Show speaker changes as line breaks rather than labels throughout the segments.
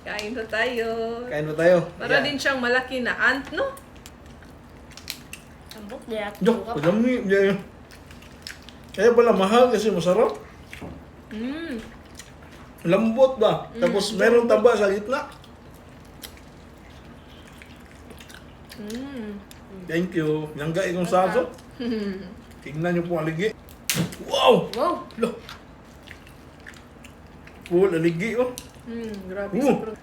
Kain pa tayo.
Kain pa tayo.
Para
Yeah.
din siyang malaki na ant, no?
Ambot niya
Yo, padami. Yeah. Kaya pala mahal kasi masarap. Lambot ba? Tapos meron taba sa gitna. Thank you. Nangga ikong saso. Tingnan niyo po ang aligi. Wow!
Wow!
Lo. Full aligi oh.
Grabe.
Ooh.
Sobrang-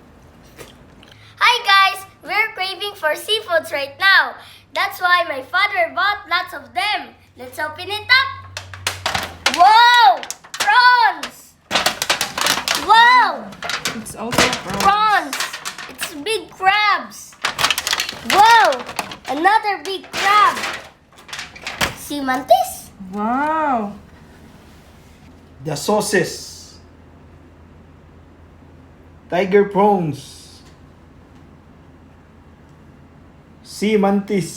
Hi guys! We're craving for seafoods right now. That's why my father bought lots of them. Let's open it up. Wow! Prawns! Wow!
It's also prawns.
Prawns! It's big crabs! Wow! Another big crab! Sea mantis?
Wow!
The sauces. Tiger prawns. Sea mantis.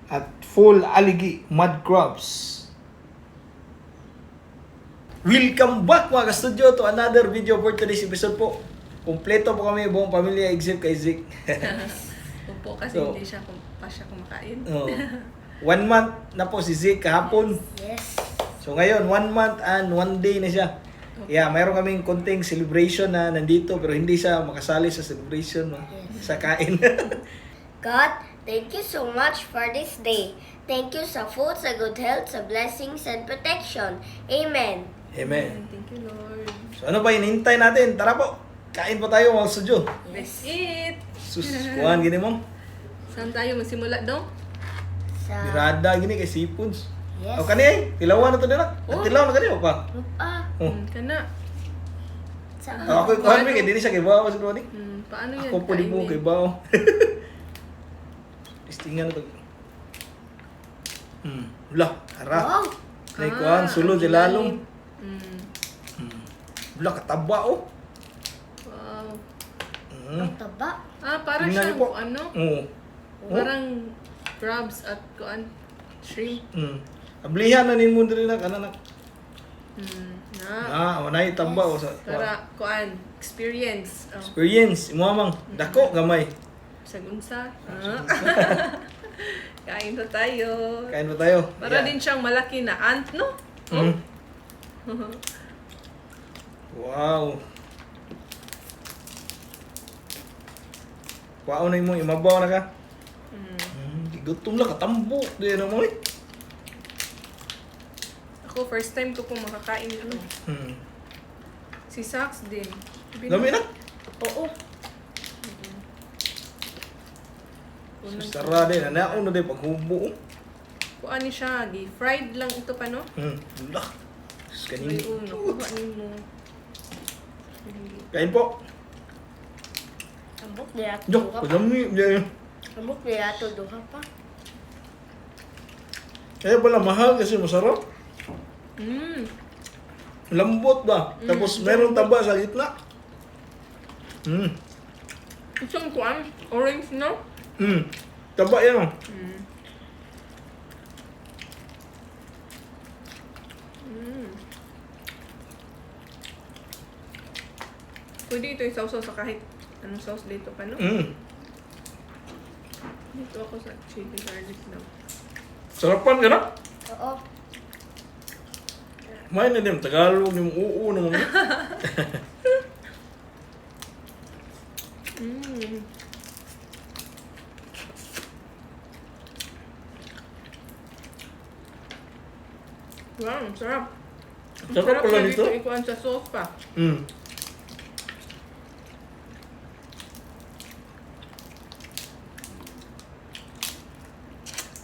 At full aligi mud crabs. Welcome back, mga ka-studio, to another video for today's episode po. Kompleto po kami buong pamilya except kay Zeke.
Opo, kasi
So-
hindi siya pa siya kumakain.
Oh. 1 month na po si Zeke kahapon.
Yes.
So ngayon, 1 month and 1 day na siya. Yeah, mayroon kaming konting celebration na nandito pero hindi siya makasali sa celebration, no? Sa kain.
God, thank you so much for this day. Thank you sa food, sa good health, sa blessings and protection. Amen.
Amen.
Thank you, Lord.
So ano pa hinihintay natin? Tara po. Kain pa tayo, mga studio.
Let's eat!
Sus, kuhan gini mo.
Saan tayo magsimula, dong?
Sa...
Birada gini kay seafoods.
Yes.
O kani ay, tilawan na to nila.
Oh.
Tilaw na kani o pa.
Ah,
Oh.
Kana.
sa...
Oh, ako kuhan mi kay dili siya kay bawo sa ni.
Paano yan?
Ako po di mo
Kainin?
kay bawo. Tistingan na to. Lah, ara.
Wow!
Nay kuhan sulod
ang
sa lalom.
ilalim.
Wala, kataba oh.
Wow.
Ang taba.
Ah, para
Tingnan
siyang
niyo po.
ano?
Oo. Oh.
Parang crabs at kuan shrimp.
Ablihan na nimo diri na kana na.
Na.
Na, wanay taba oh sa.
Para kuan experience. Oh,
Experience imo mang dako gamay.
Sagunsa. Ah. Kain pa tayo.
Kain pa tayo.
Para
Yeah.
din siyang malaki na ant, no?
Wow. Wow na imo imabaw na ka. Gigutom na katambo di na mo eh.
Ako, first time ko pong makakain ito. Si Sax din.
Dami na.
Oo.
Unang-
Sara din, naon na din paghubo. Oh.
Kuan ni siya, gi-fried lang ito pa, no?
Lah. Sus, kanin.
Ay, uno. Kuha ni mo.
Kain po.
Ambot niya
Yo,
duha pa.
padami. Yeah.
Ambot niya to duha pa.
Kaya pala mahal kasi masarap. Lambot ba? Tapos meron taba sa gitna.
Isang kuan, orange, no?
Taba yan oh.
Pwede ito yung sauce sa kahit anong sauce dito pa, no? Dito ako sa chili garlic na.
Sarapan ka na?
Oo.
May na din, Tagalog yung oo naman.
Wow, ang sarap. Ang
Sarap pala
na
nito.
dito ikuan sa sauce pa.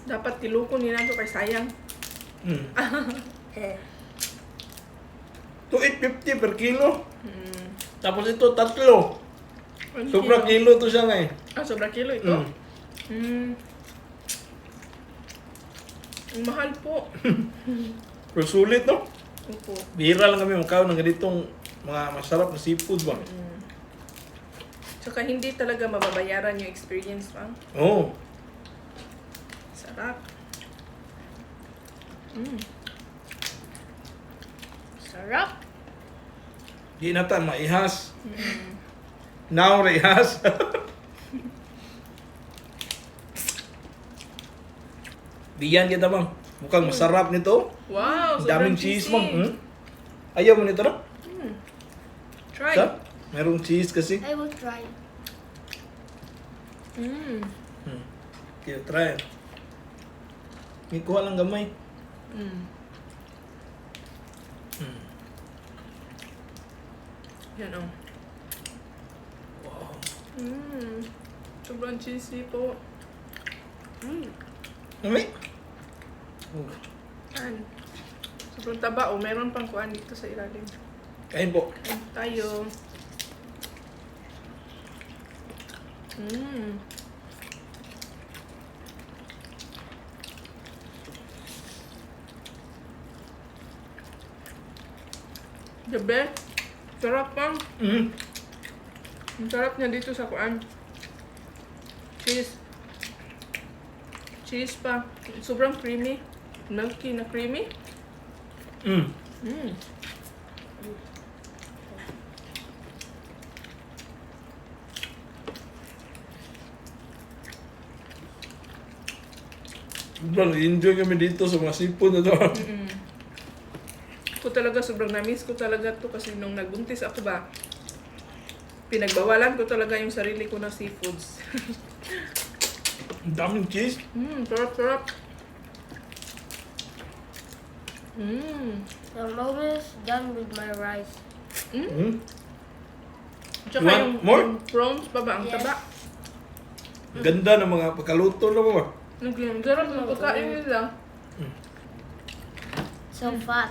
Dapat tilukon nila ito kay sayang.
2,850 per kilo. Tapos ito, tatlo.
One
Sobra kilo to siya nga eh.
Ah, sobra kilo ito? Ang mahal po.
Pero sulit, no?
Opo.
Bihira lang kami makaon ng ganitong mga masarap na seafood ba?
Tsaka hindi talaga mababayaran yung experience pa.
Oo.
Sarap.
Sarap.
Di na ta maihas. Now ra ihas. Diyan kita, ma'am. Mukhang masarap nito.
Wow,
Ang
sobrang
daming cheese,
cheesy.
ma'am. Ayaw mo nito, no?
Try.
Sa? Merong cheese kasi.
I will try.
Kaya try. May kuha lang gamay.
Yan oh.
Wow.
Sobrang cheesy po.
Gamay. Oh.
Yan. Sobrang taba oh. Meron pang kuan dito sa ilalim.
Kain po.
Kain tayo. The best. Sarap pang. Ang sarap niya dito sa kuan. Cheese. Cheese pa. Sobrang creamy. Milky na creamy.
Sobrang enjoy kami dito sa mga seafood na to.
Ko talaga sobrang na-miss ko talaga to kasi nung nagbuntis ako ba, pinagbawalan ko talaga yung sarili ko na seafoods.
Ang daming cheese.
Sarap, sarap.
I'm almost done with my rice.
Tsaka
You want
yung,
more?
yung prawns pa ba? Ang
Yes.
taba.
Ganda ng mga pagkaluto na mga.
Ang sarap ng pagkain nila.
So fat.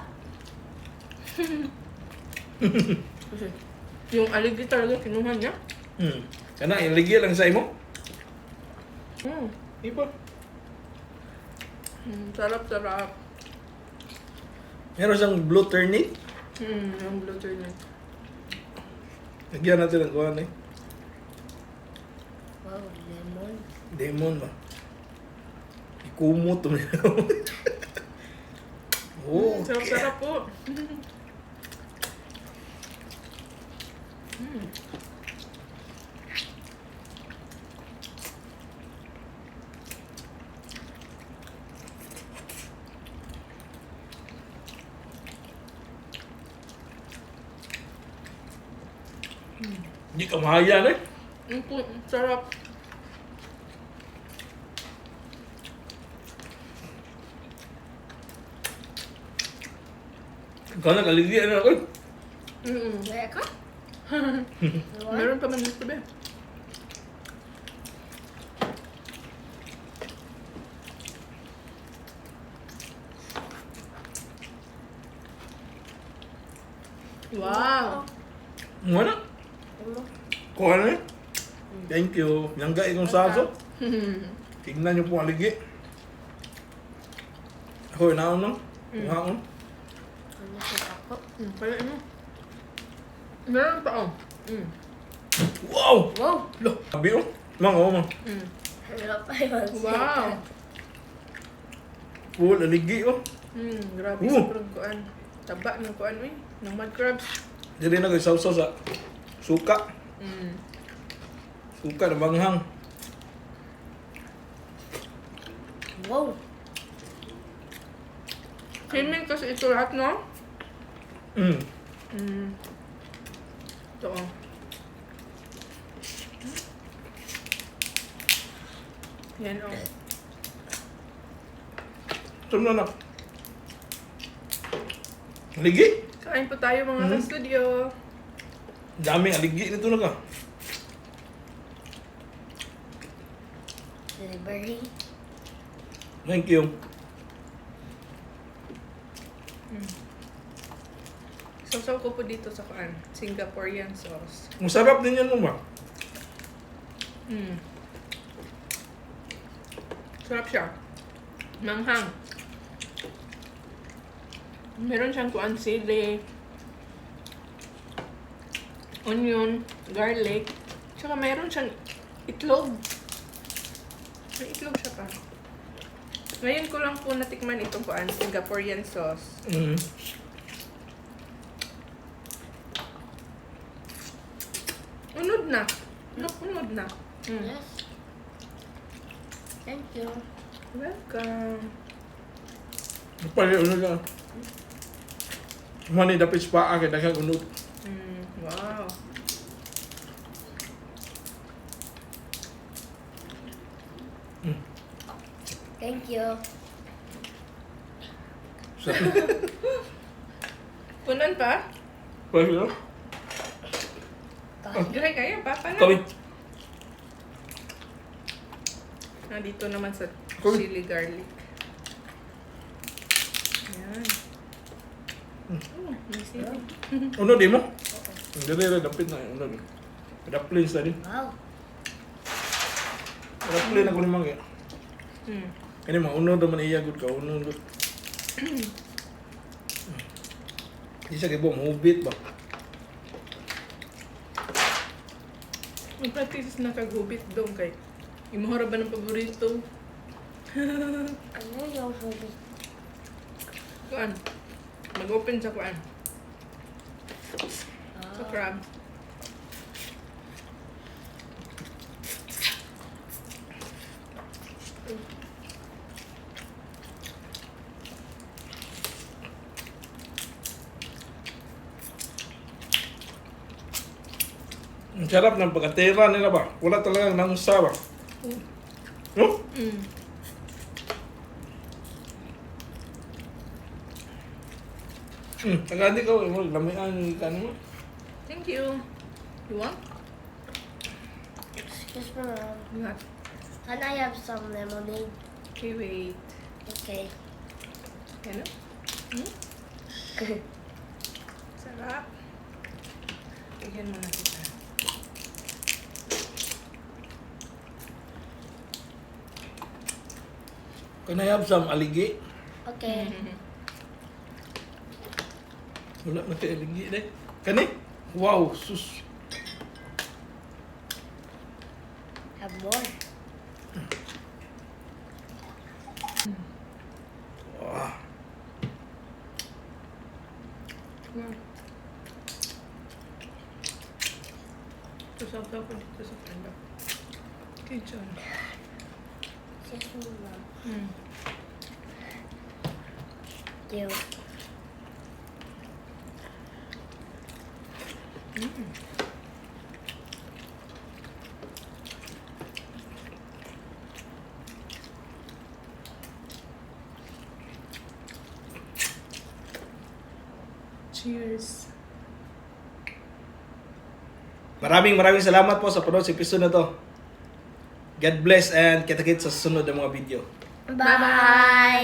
Kasi yung aligi talaga kinuha niya.
Kana, iligi lang sa imo. Iba.
Sarap, sarap.
Meron siyang blue turnip.
Yung blue turnip.
Lagyan natin ng kuhan eh.
Wow, lemon.
Demon ba? Ikumot. Oh,
Sarap, sarap po.
Hindi ka mahaya na eh.
Sarap.
Ikaw na, kaligyan na ako.
Kaya ka? You want?
Meron pa man dito ba? Wow!
Wala.
Ano?
Kuha na eh. Thank you. Langga itong saso. Tignan niyo po ang ligi. Ako, inaon lang. Kuhaon.
Ano sa ako?
Kaya mo. Meron pa oh.
Wow!
Wow!
Lo, sabi oh. Mang, oh, mang.
Hello, I want
Wow!
Full, aligi oh.
Grabe sobrang kuan. Taba ng kuan eh. Ng mud crabs.
Dili na kayo sausaw sa suka. Suka na banghang.
Wow!
Creamy kasi ito lahat, no? Ito oh. Yan oh.
Ito na na. Aligi.
Kain po tayo mga ka-studio.
Daming aligi nito na ka.
Delivery.
Thank you.
Sausaw ko po dito sa kuan. Singaporean sauce.
Masarap din yan mo ba?
Sarap siya. Manghang. Meron siyang kuan sili, onion, garlic. Tsaka meron siyang itlog. May itlog siya pa. Ngayon ko lang po natikman itong kuan, Singaporean sauce. na. Look, unod na.
Yes. Thank you.
Welcome.
Pali unod lang. Mani dapit pa kay daghang unod.
Wow.
Thank you.
Punan pa?
Pali no?
Dry kayo, papa na.
Kami.
Nandito naman sa
Kami.
chili garlic. Ayan. Oh, may sili.
Unod di mo? Dili ra dapit na unod. Daplin sa din.
Wow.
Daplin ako ni mangga. Kani mga unod man iya gud ka unod. Di siya kay hubit ba?
Mag-practice na kagubit dong kay imuhara ba ng paborito?
Ano yung food?
Kuan. Mag-open sa kuan. Sa crab.
Ang sarap ng pagkatira nila ba? Wala talagang nangsa ba? No? Tagadi ka, lamian ka mo.
Thank you. You want?
Excuse me, Mom.
Not.
Can I have some lemonade?
Okay, wait.
Okay.
Ano? Sarap. Tignan muna kita.
Can I have some aligi?
Okay.
Wala na kay aligi deh. Kani? Wow, sus.
Have more.
Wah.
Ito sa ko dito sa kanda. Kitchen.
Excuse me, Mom. Thank you.
Cheers.
Maraming maraming salamat po sa panood sa episode na to. God bless and kita-kits sa susunod na mga video.
Bye-bye.